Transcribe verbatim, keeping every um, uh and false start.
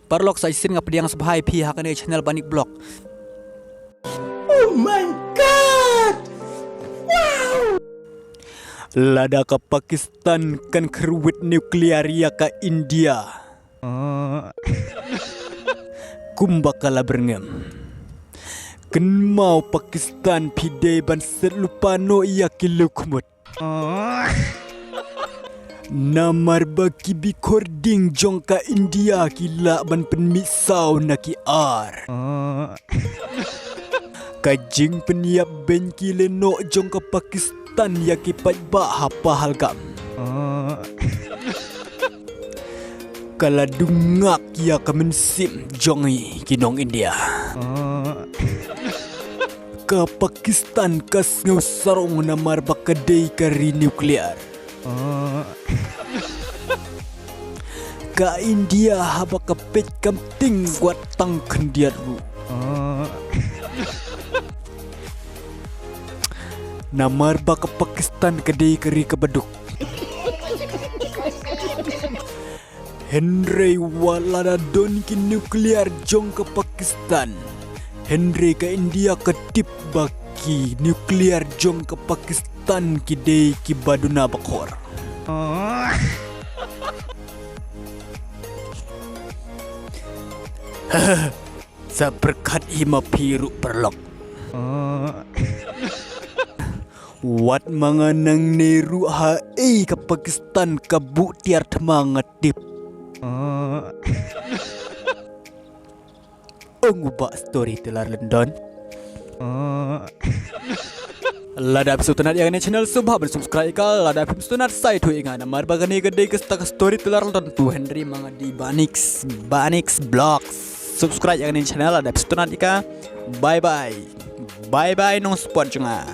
Paralok, sa shisien nga pdiang sngewbha ïa phi ha kane ka channel Banik Vlog. Oh my God! Lada ka Pakistan kan kyrwit nuclear ïa ka India, kumba ka la byrngem, kynmaw Pakistan phi dei ban set lypa noh ïa ki lukmut. Namar ba ki bikording jong ka India ki lah ban pynmih saw na ki ar. Ka jingpynïap beiñ ki lehnoh jong ka Pakistan ïa ki paidbah ha Pahalgam, ka la dung ngak ïa ka mynsiem jong ngi ki nong India. Ka Pakistan ka sngew sarong namar ba ka dei ka ri nuclear. Ka India haba ka peit kam ting wat tang khyndiat ruh. Namar ba ka Pakistan ka dei ka ri kaba duk. Hynrei wat lada don ki nuclear jong ka Pakistan, hynrei ka India ka tip ba ki nuclear jong ka Pakistan ki dei kiba duna ba khor. Sa pyrkhat hi ma phi ruh paralok. Wat ma nga nangne ruh ha ei ka Pakistan ka buh tiar thma nga tip. Ong u bah storyteller London. Lada phi sngewtynnat ïa kane ka channel sngewbha ban subscribe ïa ka, lada phim sngewtynnat sa ïathuh ïa nga namar ba kane ka dei ka sta ka storyteller London tu, hynrei ma nga dei Banix, Banix Vlogs. Subscribe ïa kane ka channel lada phi sngewtynnat ïa ka. Bye bye. Bye bye nong support jong nga.